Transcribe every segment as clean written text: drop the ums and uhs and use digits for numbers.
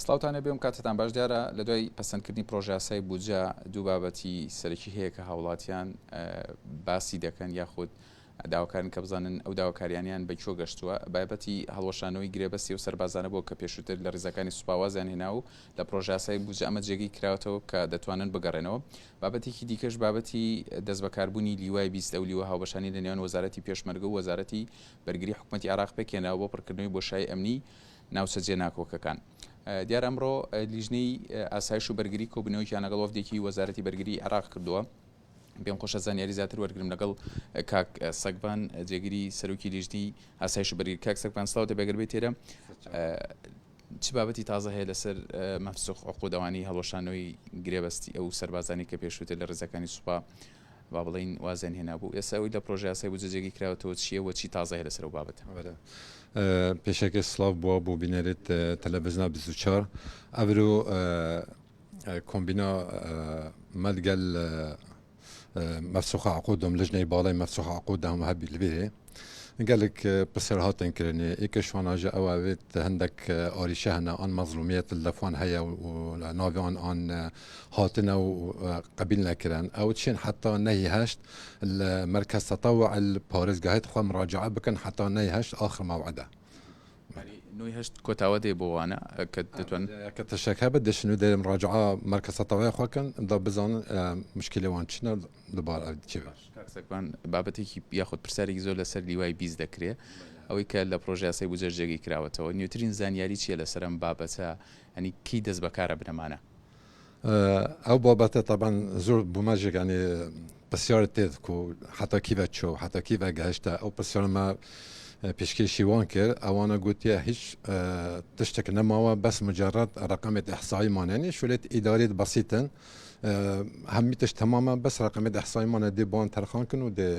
سڵاوتان لێبێ و کاتتان باش. دیارە لە دوای پەسەندکردنی پرۆژەیاسای بودجە دوو بابەتی سەرەکی هەیە کە هاوڵاتیان باسی دەکەن یاخود داواکارن کە بزانن ئەو داواکاریانیان بە کوێ گەشتووە. بابەتی هەڵوەشانەوەی گرێبەستی ئەو سەربازانە بووە کە پێشووتر لە ڕیزەکانی سوپا وازیان هێنا و لە پرۆژەیاسای بودجە ئەمە جێگەی کراوەتەوە کە دەتوانن بگەڕێنەوە. بابەتێکی دیکەش بابەتی دەستبەکاربوونی لیوای 20 ئەو لیوا هاوبەشانی لە نێوان وەزارەتی پێشمەرگە و وەزارەتی بەرگری حکومەتی عێراق پێکهێنراوە بۆ پڕکردنەوەی بۆشایی ئەمنی ناوچە جێناکۆکەکان. دیارە ئەمڕۆ لیژنەی ئاسایش و بەرگری کۆبوونەوەیان لەگەڵ وەفدێکی وەزارەتی بەرگری عێراق کردووە. پێم خۆشە زانیاری زیاتر وەرگرم لەگەڵ کاک سەگبان جێگری سەرۆکی لیژنەی ئاسایش و بەرگری. کاک سەگبان سڵاو دەبێ گەر بێت تێرە چ بابەتی تازە هەیە لەسەر مەفسوخ عقودەوانی هەڵوەشانەوەی گرێبەستی ئەو سەربازانی کە پێشووتر لە ڕیزەکانی سوپا با بڵێین وازیان هێنابوو ئێستا ئەوەی لە پرۆژە یاسای بودجە جێگەی کراوەتەوە چییە و چی تازە هەیە لەسەر ئەو بابەتە؟ پێشەکە سڵاو بووە بۆ بینەرێت تەلەڤزیۆنا 24 ئەڤرۆ کۆمبینا مەلگەل مەفسوخە عقودم لجنەی باڵای مەفسوخە عقودم هەبی لەوێ گەلک پرسیار هاتن کردنێ ئێکە شواناژە ئەوە وێت هەندێک ئاریشە هەنە ئان مەزلومیەت لەفان هەیە و ناویان ئان هاتنە و قبیل نەکرن ئەو چین حتا نەهی هەشت لە مەرکەز تەتەوع پارێزگاهێت خۆ مراجعە بکەن حتا نەهی هەشت ئاخر مەوعدە. نۆی هەشت کۆتاوە دێ بۆ وانە کە دەتوان کە تەشەک هەبێت دەچن و دەرم ڕاجعە مەرکەز تەتەوعی خۆ کەن دا بزانن مشکلێ وان چنە لەبار ئەو چێ. کاک سەگبان بابەتێکی یاخود پرسیارێکی زۆر لەسەر لیوای 20 دەکرێ ئەوەی کە لە پرۆژە یاسای بودجەش جێگەی کراوەتەوە نوێترین زانیاری چییە لەسەر ئەم بابەتە یانی کەی دەست بەکارە بنەمانە؟ ئەو بابەتە تەبعەن زۆر بومەژێک یانی پرسیار تێت کو حتا کیڤە چۆ حتا کیڤە گەهشتە ئەو پرسیارمە پێشکێشی وان کرد ئەوانە گوتیە هیچ تشتێک نەماوە بەس مجرد ڕقمێت ئەحساییمانێنی شولێت ئیداریت بەسیتن هەمی تشت تەمامە بەس ڕقمێت ئەحساییمانە دێ بۆن تەرخان کن و دێ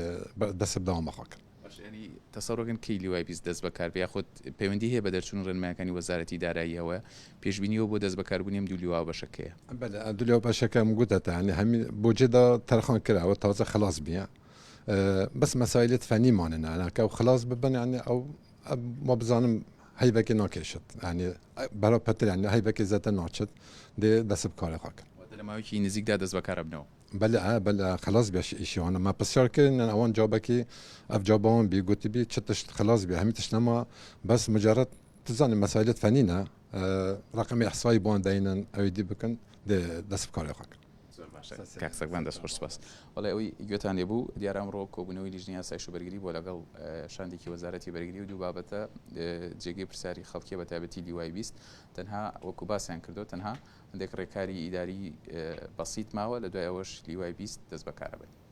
دەست بداوە خاکن. باشە یانی تەسەورەکەن کەی لیوای 20 دەست بەکار بێ یاخود پەیوەندی هەیە بە دەرچوون و ڕێنمایەکانی وەزارەتی داراییەوە پێشبینی ئەوە بۆ دەست بەکاربوونی ئەم دوو لیوا بەشەکەیە؟ بەلێ ئەم دوو لیوا بەشەکە من گوتەتە یانی هەمی بۆ جێدا تەرخان کراوە تازە خلاص بیە بەس مەسایلت فەنی مانێنە یانی کە ئەو خلاص ببن یانی ئەو ما بزانم هەیبەکێ ناکێشت یانی بەرا پتر یانی هەیبەکێ زەتە ناچێت دێ دەست بکارێ خاکن. واتە لە ماوەیەکی نزیکدا دەست بەکار ئەبنەوە. بەلێ ئا بەلێ خلاص بێ ئیشی وانە ما پرسیار کردن ئەوان جوابەکی ئەف جوابەوان بی گوتی بی چ تشت خلاص بێ هەمی تشت نەما بەس مجرد تزانێ مەسایلت فەنینە ڕقمی ئەحسایی بۆن دەینن ئەوی دی بکەن دێ دەست بکارێ خۆکەن. زۆر باشە کاک سەگبان دەست خۆش سپاس. وەڵی ئەوەی گوێتان لێ بوو دیارە ئەمڕۆ کۆبوونەوەی لیژنەی ئاسایش و بەرگری بووە لەگەڵ شاندێکی وەزارەتی بەرگری و دوو بابەتە جێگەی پرسیاری خەڵکیە بە تایبەتی لیوای 20 تەنها وەکو باسیان کردو تەنها هەندێک ڕێکاری ئیداری بەسیت ماوە لە دوای ئەوەش لیوای 20 دەست بەکارە بن.